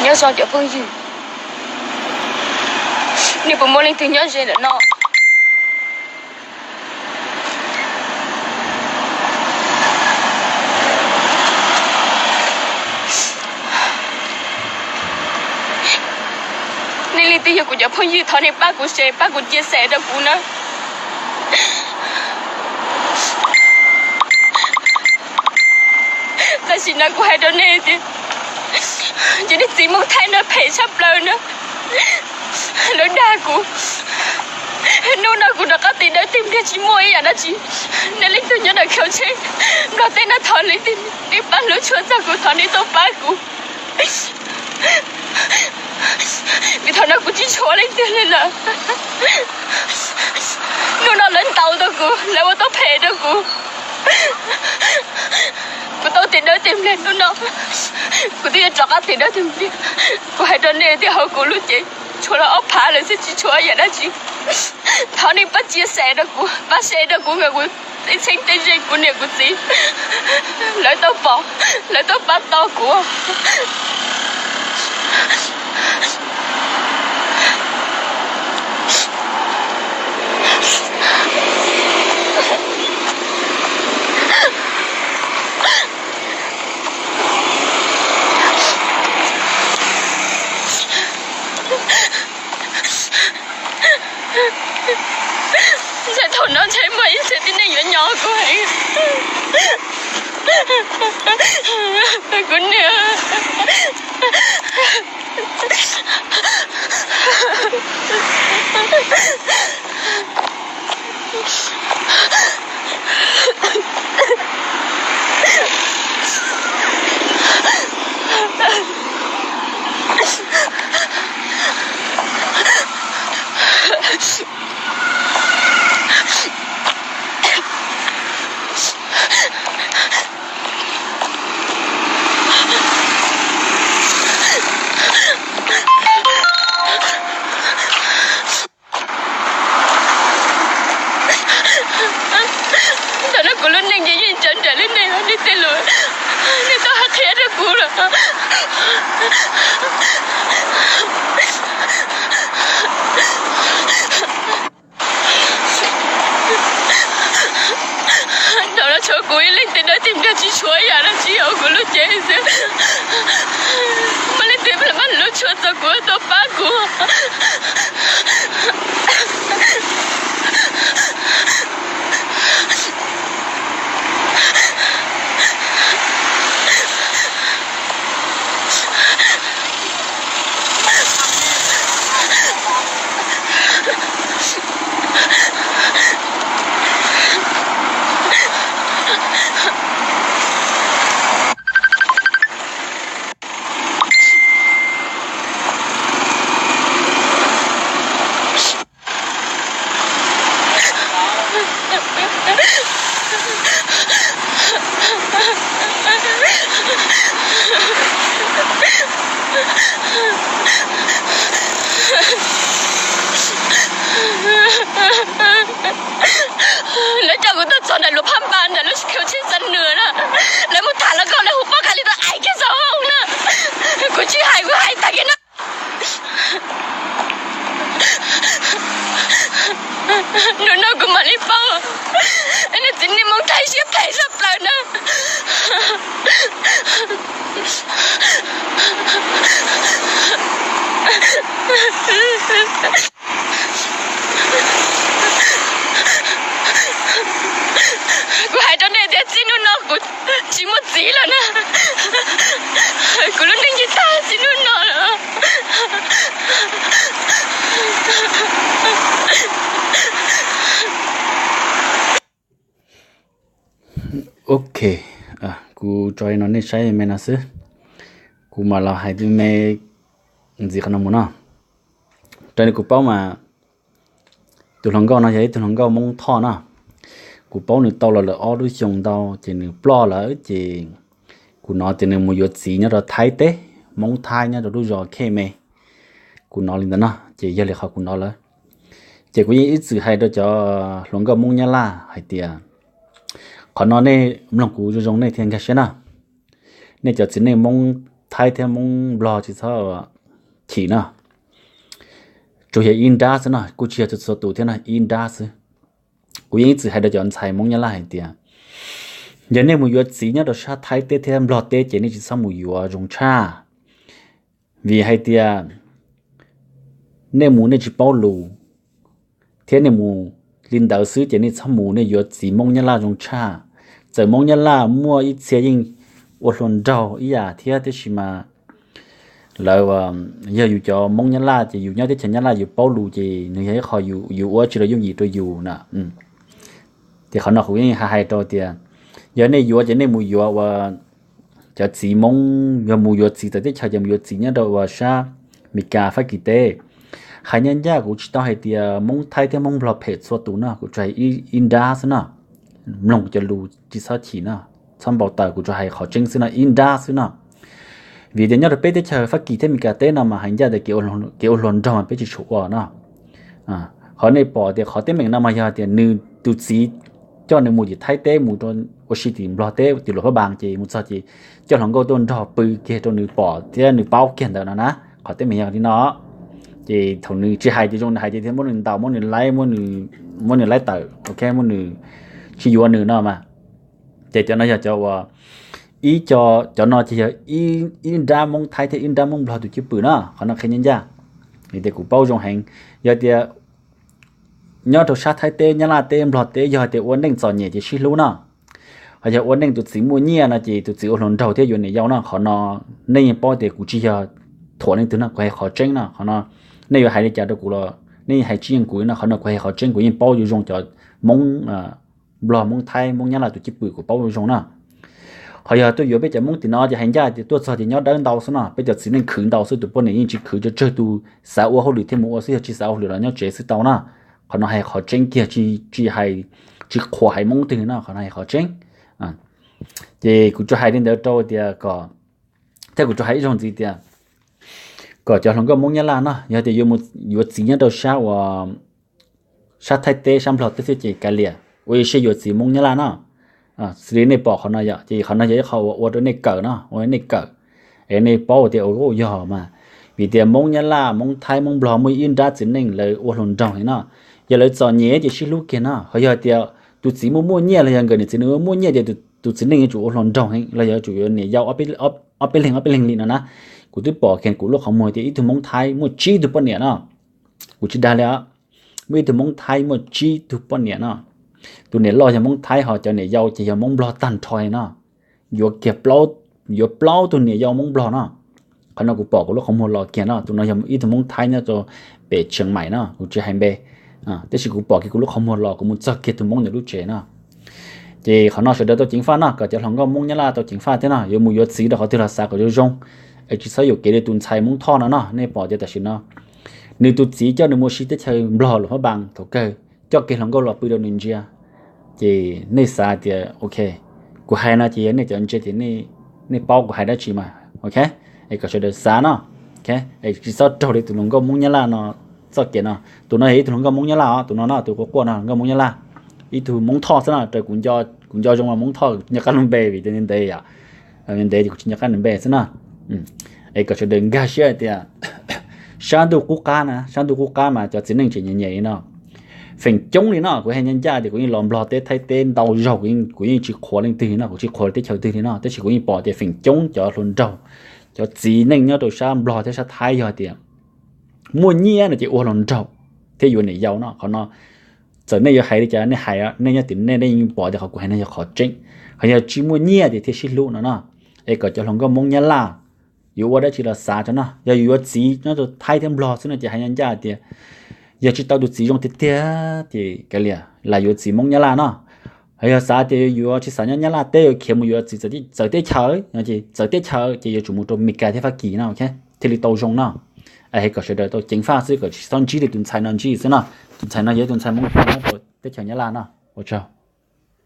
Nyob zoo cov phooj ywg, nej puas muaj leej twg nyob ze ntawm no? Nej leej twg yog kuv cov phooj ywg, thov nej pab kuv share, pab kuv chia sẻ rau kuv na. Tam sim no kuv hais rau nej tias, ces nej txiv Hmoob Thaib no phem tshaj plaws na. Lawv dag kuv, hnub no kuv rov qab tes dawb tes npliag tsis muaj ib yam dab tsi. Nej leej twg nyob ntawm khau tsheb Nplog teb no, thov leej twg nej pab hlub tshua txog kuv, thov nej tuaj pab kuv. Vim thaum no kuv tsis tshuav leej twg li lawm. Hnub no lawv ntaus tau kuv, lawv ua tau phem rau kuv. Kuv tau tes dawb tes npliag hnub no, kuv twb yuav rov qab tes dawb tes npliag. Kuv hais rau nej tias hauv kuv lub cev tshuav los ob phav lawm xwb, tsis tshuav yam dab tsi. Thov nej pab chia sẻ rau kuv, pab share rau kuv, kom kuv tej txheeb tej ze, kuv niam kuv txiv lawv tau pom, lawv tau pab tau kuv. Ntshe thaum no ntshe muaj ib txhia tib neeg yuav nyob kuv heev. Kuv niam. Ntawm no kuv lub neej ces yeej tsawv nraim li nej, nej tej lus nej tau hais qhia rau kuv lawm. Thaum no tshuav kuv ib leeg tes dawb tes npliag tsis tshuav yam dab tsi hauv kuv lub cev xwb. Muaj leej twg pab hlub tshua txog kuv tuaj pab kuv. Lawv coj kuv tuaj txog ntawm luas phab npas ntawm lub khau tsheb Xab Nws na. Lawv mus tham los kom lawv hu pob kha li tau ais kiag xauv na. Kuv tsis hais, kuv hais tag kiag na. Hnub no kuv mam li paub, nej txiv neej Hmoob Thaib siab phem tshaj plaws na. Kuv hais rau nej tias txij hnub no kuv tsis muaj txiv lawm na. Kuv lub neej ces tag txij hnub no lawm. Ok, kuv tso no nej saib me no xwb. Kuv mam los hais me ntxiv qhov no mus no. Raws li kuv paub mas tus hluas nkauj no yog ib tug hluas nkauj Hmoob Thoj na. Kuv paub nws tau los lawm ob lub xyoo ntau ces nws ploj lawm ces kuv hnov tias nws mus yuav txiv nyob rau Thaib teb, Hmoob Thaib nyob rau lub zos Khej Me. Kuv hnov li ntawd no ces yog li qhov kuv hnov lawm. Ces kuv yeej ib txwm hais rau cov hluas nkauj Hmoob Nyab Laj hais tias qhov no nej mloog kuv zoo zoo nej thiaj nkag siab na. Nej cov txiv neej Hmoob Thaib thiab Hmoob Nplog tsis txhob chim no. Tsuas yog ib nrab xwb no, kuj tsis yog txhua tus thiab no, ib nrab xwb. Kuv yeej ib txwm hais rau cov ntxhais Hmoob Nyab Laj hais tias, yog nej mus yuav txiv nyob rau sab Thaib teb thiab Nplog teb ces nej tsis txhob mus yuav zoo tshaj. Vim hais tias nej mus nej tsis paub lus, thiab nej mus li ntawd xwb ces nej txhob mus, nej yuav txiv Hmoob Nyab Laj zoo tshaj. Txawm Hmoob Nyab Laj muaj ib txhia yeej ua hluas nraug ib yam thiab, tiam sis mas lawv, yog yus cov Hmoob Nyab Laj ces yus nyob teb chaws Nyab Laj yus paub lus ces nws yog ib qho yus ua tsis los yooj yim rau yus na. Ces qhov no kuv yeej hais rau tias, yog nej yuav ces nej mus yuav ua cov txiv Hmoob, yog mus yuav txiv txawv teb chaws ces mus yuav txiv nyob rau ua sab Meskas Fab Kis teb. Hais ncaj ncaj kuv tsis tau hais tias Hmoob Thaib thiab Hmoob Nplog phem txhua tus no, kuv tsuas hais ib nrab xwb no. Mloog kuv cov lus tsis txhob chim no, txhob npau taws, kuv tsuas hais qhov tseeb xwb no, ib nrab xwb no. Vim tias nyob rau peb teb chaws Fab Kis thiab Meskas teb no mas hais ncaj tias kev ua hluas nraug mas peb tsis tshua ua no. Qhov nej pom tias qhov teeb meem no mas yog tias nws tus txiv coj nws mus tim Thaib teb mus rau ua si tim Nplog teb tim Luam Phab Npas ces mus txog ces coj hluas nkauj tuaj nrog pw kiag rau nws pom thiab nws paub kiag ntawd no na. Qhov teeb meem yog li no. Ces thaum nws tsis hais tias zoo, nws hais tias thiaj muab nws ntaus, muab nws laib, muab nws laib tawm, ok, muab nws tsis yuav nws no mas. Ces cov no yog cov uas ib co, cov no ces yog ib nrab Hmoob Thaib thiab ib nrab Hmoob Nplog tus cwj pwm no, qhov no qhia ncaj ncaj. Vim tias kuv paub zoo heev, yog tias nyob rau sab Thaib teb, Nyab Laj teb, Nplog teb yog tias ua neej txom nyem ces sib hlub no. Ho yog ua neej tus txiv muaj nyiaj no ces tus txiv ua hluas nraug thiab yuav niam yau no, qhov no nej yeej paub tias kuv tsis yog thuam leej twg no, kuv hais qhov tseeb no. Qhov no nej yuav hais li cas rau kuv los nej yeej hais tsis yeej kuv no, qhov no kuv hais qhov tseeb, kuv yeej paub zoo zoo cov Hmoob, Nplog, Hmoob Thaib, Hmoob Nyab Laj tus cwj pwm kuv paub zoo zoo na. Ho yog tuaj yuav peb cov Hmoob tim no ces hais ncaj tias tuaj txog ces nyob dawb ntau xwb no, peb cov txiv neej khwv ntau xwb, tus poj niam yeej tsis khwv, tsuas tsawg tus xav ua hauj lwm thiaj mus ua xwb, yog tsis xav ua hauj lwm los nyob tsev xwb tau na. Qhov no hais qhov tseeb kiag, tsis hais, tsis qhuas hais Hmoob twg no, qhov no hais qhov tseeb. Ces kuv tsuas hais li ntawd rau tias kom, thiab kuv tsuas hais ib zaug ntxiv tias kom cov hluas nkauj Hmoob Nyab Laj no, yog tias yuav mus yuav txiv nyob rau sab uas sab Thaib teb, sab Nplog teb xwb ces kav liam, ua ib siab yuav txiv Hmoob Nyab Laj no. Xws li nej pom qhov no yom, ces qhov no yog ib qho uas ua rau nej kawm no, ua nej kawm, es nej paub tias ua yog mas. Vim tias Hmoob Nyab Laj, Hmoob Thaib, Hmoob Nplog muaj ib nrab txiv neej lawv ua hluas nraug li no. Yog lawv txom nyem ces sib hlub kiag no. Ho yog tias tus txiv muaj muaj nyiaj los yog nkawm niam txiv nws muaj nyiaj ces tus txiv neej yuav tsum ua hluas nraug heev los yog yuav tsum yuav niam yau ob peb leeg ob peb leeg li no na. Kuv twb pom kiag kuv lub qhov muag tias ib tug Hmoob Thaib muaj tsib tug poj niam no. Kuv tsis dag li os, muaj ib tug Hmoob Thaib muaj tsib tug poj niam no. Tus niam loj yog Hmoob Thaib, ho cov niam yau ces yog Hmoob Nplog tag nrho li no. Yuav kiag, yuav plaub tug niam yau Hmoob Nplog no. Qhov no kuv pom kuv lub qhov muag los kiag no. Tus no yog ib tug Hmoob Thaib nyob rau pem Tsheej Maim no, kuv tsis hais npe, tab sis kuv pom kiag kuv lub qhov muag los kuv mus txog kiag tus Hmoob ntawm lub tsev no. Ces qhov no sawv daws tau ceev faj no, kom cov hluas nkauj Hmoob Nyab Laj tau ceev faj thiab no, yuav mus yuav txiv rau qhov twg los xav kom zoo zoo, es tsis txhob yuam kev li tus ntxhais Hmoob Thoj no no. Nej pom tias tam sim no nws tus txiv coj nws mus ua si teb chaws Nplog Luam Phab Npas, thaum kawg coj kiag hluas nkauj los pw rau nws ntsia. Ces nej xav tias ok, kuv hais no ces yog nej cov ntsia ces nej paub kuv hais dab tsi mas, ok. Es kom sawv daws xav no, es tsis txhob raug li tus hluas nkauj Hmoob Nyab Laj no txoj kev no. Tus no yog ib tug hluas nkauj Hmoob Nyab Laj os, tus no no, tus quaj quaj no hluas nkauj Hmoob Nyab Laj, ib tug Hmoob Thoj xwb no, raws kuv nco zoo los Hmoob Thoj, kuv tsis nco qab lub npe vim tias ntev yom, ntev ces kuv tsis nco qab nws npe xwb na. Es kom sawv daws nkag siab hais tias sab ntuj qub qab na, sab ntuj qub qab mas cov txiv neej tseem nyem nyem li no. Feem coob li no, kuv hais ncaj ncaj tias kuv yeej los Nplog teb, Thaib teb ntau zaug, kuv yeej tsis qhuas leej twg li no, kuv tsis qhuas teb chaws twg li no, tab sis kuv yeej pom tias feem coob cov hluas nraug, cov txiv neej nyob rau sab Nplog thiab sab Thaib yog tias muaj nyiaj no ces ua hluas nraug thiab yuav niam yau no. Qhov no txawm nej yuav hais li cas nej hais, nej nyob tim nej nej yeej pom tias qhov kuv hais no yog qhov tseeb. Ho yog tsis muaj nyiaj ces thiaj sib hlub no no. Es kom cov hluas nkauj Hmoob Nyab Laj yuav ua dab tsi los xav tso no. Yog yus yuav txiv nyob rau Thaib thiab Nplog xwb no ces hais ncaj ncaj tias yog tsis tau tus txiv zoo tiag tiag ces kav liam, lam yuav txiv Hmoob Nyab Laj no. Ho yog xav tias yuav tsis xav nyob Nyab Laj teb, yuav khiav mus yuav txiv txawv teb chaws, txawv teb chaws ces yuav tsum mus rau Meskas thiab Fab Kis no, thiaj li tau zoo no. Es kom sawv daws tau ceev faj xwb, kom tsis txhob ntsib li tus ntxhais no ntsib xwb no. Tus ntxhais no yog tus ntxhais Hmoob nyob rau teb chaws Nyab Laj no. Ua tsaug.